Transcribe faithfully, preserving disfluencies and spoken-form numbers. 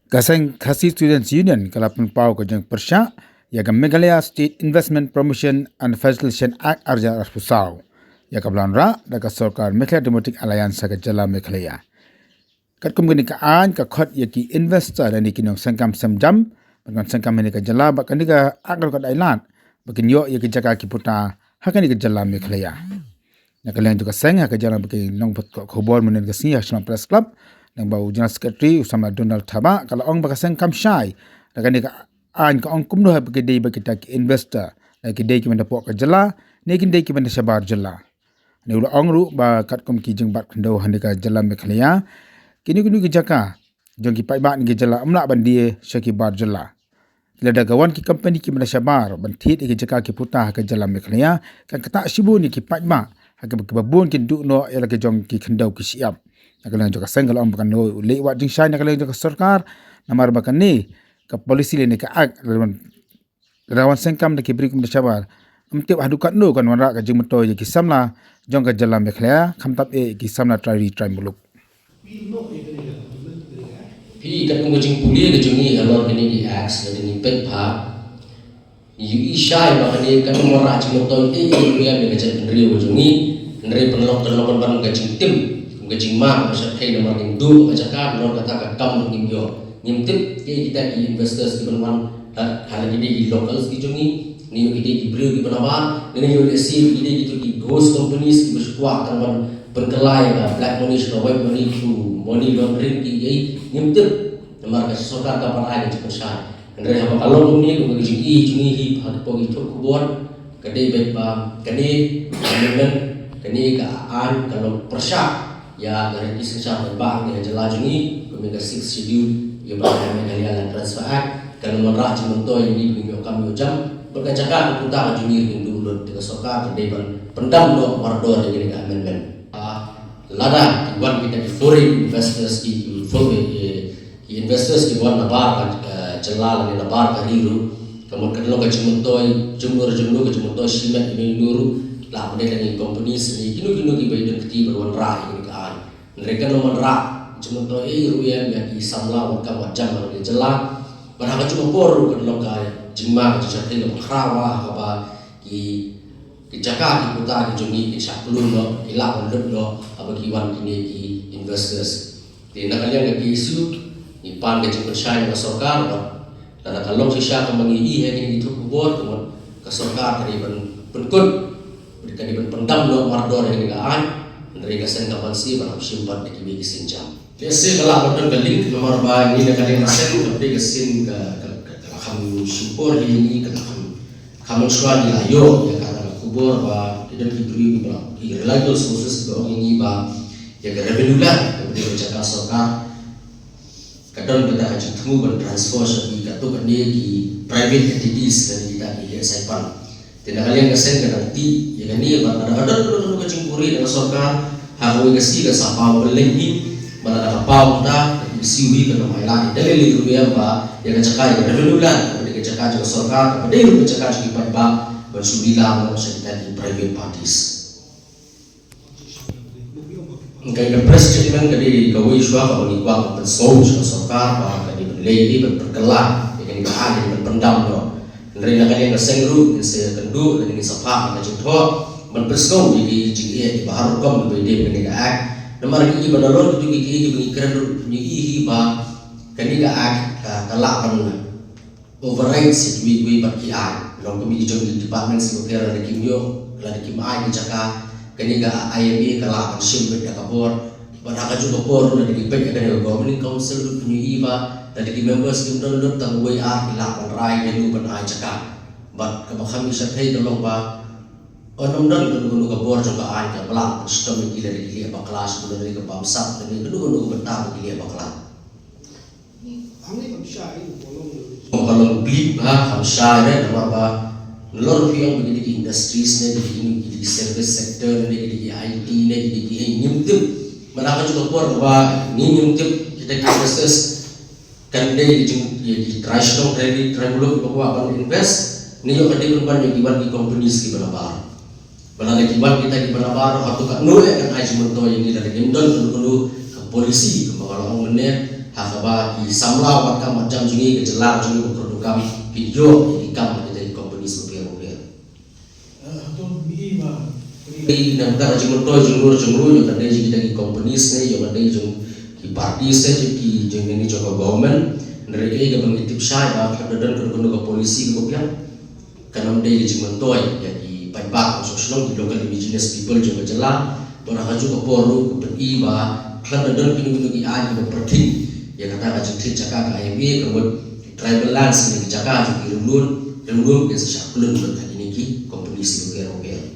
Ka seng Khasi Students Union ka la pynpaw ka jingpyrshah ïa ka Meghalaya State Investment Promotion and Facilitation Act arhajar arphew saw, ïa kaba la wanrah da ka sorkar Meghalaya Democratic Alliance ha ka jylla Meghalaya. Katkum kane ka aiñ ka khot ïa ki investor lane ki nongsengkam sem jam ban wan sengkam ha kane ka jylla, bad kane ka act ruh ka dei lad ba kin ïoh ïa ki jaka ki puta ha kane ka jylla Meghalaya. Na ka liang jong ka seng ha ka jylla ba ki nongpynpaw khubor mynne ka sngi ha Shillong Press Club, lyngba u General Secretary u samla Donald Thabah ka la ong ba ka seng kam shai da kane ka aiñ, ka ong kumno haba ki dei ba kita ki investor, lada ki dei kiba na poh ka jylla ne ki dei kiba na shabar jylla. Ne u la ong ruh ba katkum ki jingbat khyndew ha kane ka jylla Meghalaya, kino kino ki jaka jong ki paidbah ne ki jylla ym lah ban die sha ki bar jylla. Lada ka wan ki company kiba na shabar ban thied ïa ki jaka ki puta ha ka jylla Meghalaya, kan ktah shibun ïa ki paidbah ha kaba kiba bun kin duh noh ïa la ki jong ki khyndew ki shyiap. Na ka liang jong ka seng ka la ong ba kan leh wat jingshai na ka liang jong ka sorkar, namar ba kane ka policy lane ka act lada wan, lada wan sengkam da ki briew kiba na shabar, ym tip haduh katno kan wanrah ka jingmyntoi ïa ki samla jong ka jylla Meghalaya, khamtam eh ki samla trai ri trai muluk. Phi, katkum ka jingpule ka jong ngi halor kine ki acts, lada ngi peit bha, ngi ïohi shai ba kane kam wanrah jingmyntoi ei ei ruh ïa ka jaitbynriew ka jong ngi. Hynrei pynlong, pynlong pynban ka jingtim, ka jingma kaba shyrkhei namar ngim duh ka jaka, namar kata ka kam ngim ïoh. Ngim tip kiei kita ki investors kiban wan ha, ha la ki dei ki locals ki jong ngi, ne ïoh ki dei ki briew kiba nabar, ne ïoh lehse ki dei kito ki ghost companies kiba shu kwah tang ban pynkylla ïa ka black money sha ka white money through money laundering kiei, ngim tip. Namar ka sorkar kam pat ai ka jingpynshai. Hynrei haba ka long kumne, kum ka jingïohi jong ngi hi ha kiba ki thoh khubor, ka dei beit ba kane ka amendment, kane ka aiñ ka long pyrshah ïa ka riti synshar paidbah ha ka jylla jong ngi, kum ka Sixth Schedule, ïa ba ka Meghalaya Land Transfer Act, kan wanrah jingmyntoi ïa ngi ba ngin ïoh kam ïoh jam, bad ka jaka ka puta ka jong ngi ruh kan duh lut. Te ka sorkar ka dei ban pyndam noh mardor ïa kane ka amendment. Ah, lada ki wan kita ki foreign investors, ki, ki foreign, eh, ki investors kiba wan nabar ka, eh, jylla lane nabar ka ri ruh, ka mut kan long ka jingmyntoi jumno jumno, ka jingmyntoi shimet ïano ïano ruh, la ban dei tang ki companies ne kino kino kiba ïadon kti ban wanrah ïa kane ka aiñ. Hynrei kan ym wanrah jingmyntoi ei ruh ïa ki samla wat kam wat jam ha kane ka jylla. Bad ha kajuh ka por ruh kan long ka jingma ka jingshyrkhei kaba khraw ha kaba ki, ki jaka ki puta ki jong ngi kin shah klun noh, ki lah ban lut noh haba ki wan kine ki investors. Te na ka liang ka K S U ngi pan ka jingpynshai na ka sorkar ba lada ka long shisha kumba ngi ïohi ha kine ki thoh khubor, ka mut ka sorkar ka dei ban pynkut, ka dei ban pyndam noh mardor ïa kane ka aiñ. Hynrei ka seng kam banse ban hap shim bad da kiwei ki sienjam. Lehse ka lah ban don ka link namar ba ngi na ka liang ka seng, ka dei ka sien ka, ka, ka, ka la kham shim por ïa ngi, ka la kham, kham mynshuwa ngi la ïoh ïa kata ka khubor ba ki don ki briew kiba, ki reliable sources kiba ong ïa ngi ba ïa ka revenue land kaba dei ka jaka sorkar, ka don kata ka jingthmu ban transfer sha ki katto katne ki private entities lane kita ki leh saipan. Te na ka liang ka seng ka dang tih ïa kane, bad lada ka don kano kano ka jingbuhrieh na ka sorkar ha kawei ka sngi kan sa paw kylleng hi, bad lada ka paw kumta ka K S U hi kan ym ailad hi. Te lei lei ruh ïa ba ïa ka jaka, ïa ka revenue land kaba dei ka jaka jong ka sorkar, kaba dei ruh ka jaka jong ki paidbah, ban shu lilang noh sha kita ki private parties. Ka, ka press statement ka dei kawei shuwa kaba ngi kwah ban pynsngew sha ka sorkar ba ka dei ban leh, ban pynkylla ïa kane ka aiñ, ban pyndam noh. Hynrei na ka liang ka seng ruh ngin sa ïakynduh lane ngin sa phah ka jingthoh ban pynsngew ïa ki jingeh kiba har rukom kiba ïadei bad kane ka act. Namar ngi i ba nalor kito ki, ki, kiba ngi kren ruh ngi i hi ba kane ka act ka, ka lah ban override sha kiwei kiwei pat ki aiñ. Long kum ki jong ki departments kiba pher, lada kim ïoh, lada kim ai ki jaka, kane ka I M A ka lah ban shim beit da ka bor. Bad ha kajuh ka por lada ki peit ïa kane ka governing council ruh phin ïohi ba lada ki members kim don lut tang uwei ar ki lah ban rai ïano ban ai jaka. Bad kaba kham ïashyrkhei ka long ba un ym don kano kano ka bor jong ka aiñ kaba lah ban shitom ïa ki lada ki leh bakla, sha kano kano ka bamsap lane kano kano ka bynta ba ki leh bakla. Ka long bleak bha, kham shai re, namar ba nalor phi ong ba ki dei ki industries ne ki dei ki, ki dei ki service sector ne ki dei ki I T ne ki dei ki, eh, ngim tip. Bad ha kajuh ka por ba ngi ngim tip kita ki investors kan dei ki jing, ïa ki trai shnong, trai ri, trai muluk ba kwah ban invest, ne ïoh ka dei ban ïa ki wan ki companies kiba nabar. Ba lada ki wan kita kiba nabar, hato katno eh kan ai jingmyntoi ïa ngi lada kim don kano kano ka policy kumba nga la ong mynne, Ha kaba ki samla wat kam wat jam jong ngi, ka jylla jong ngi ba kordor kam, ki ïoh ïa ki kam na kita ki company sngewbha ruh. Ei, na ka jingmyntoi jong ngi jong ngi, ïoh ka dei jong kita ki company ne, ïoh ka dei jong ki party ne, jong ki jong ngi jong ka government. Hynrei kaei kaba ngi tip shai ba khlem da don kano kano ka policy kaba biang. Kan ym dei ka jingmyntoi ïa ki paidbah ka shnong, ki local indigenous people jong ka jylla. Bad ha kajuh ka por ruh ka pyni ba khlem da don kino kino ki aiñ kiba pyrthei ïa kata ka jingthied jaka ka I M A, ka mut tribal lands ne ki jaka jong ki riewlum, riewlum ki sa shah klun bad ha kine ki company sngewbha ruh.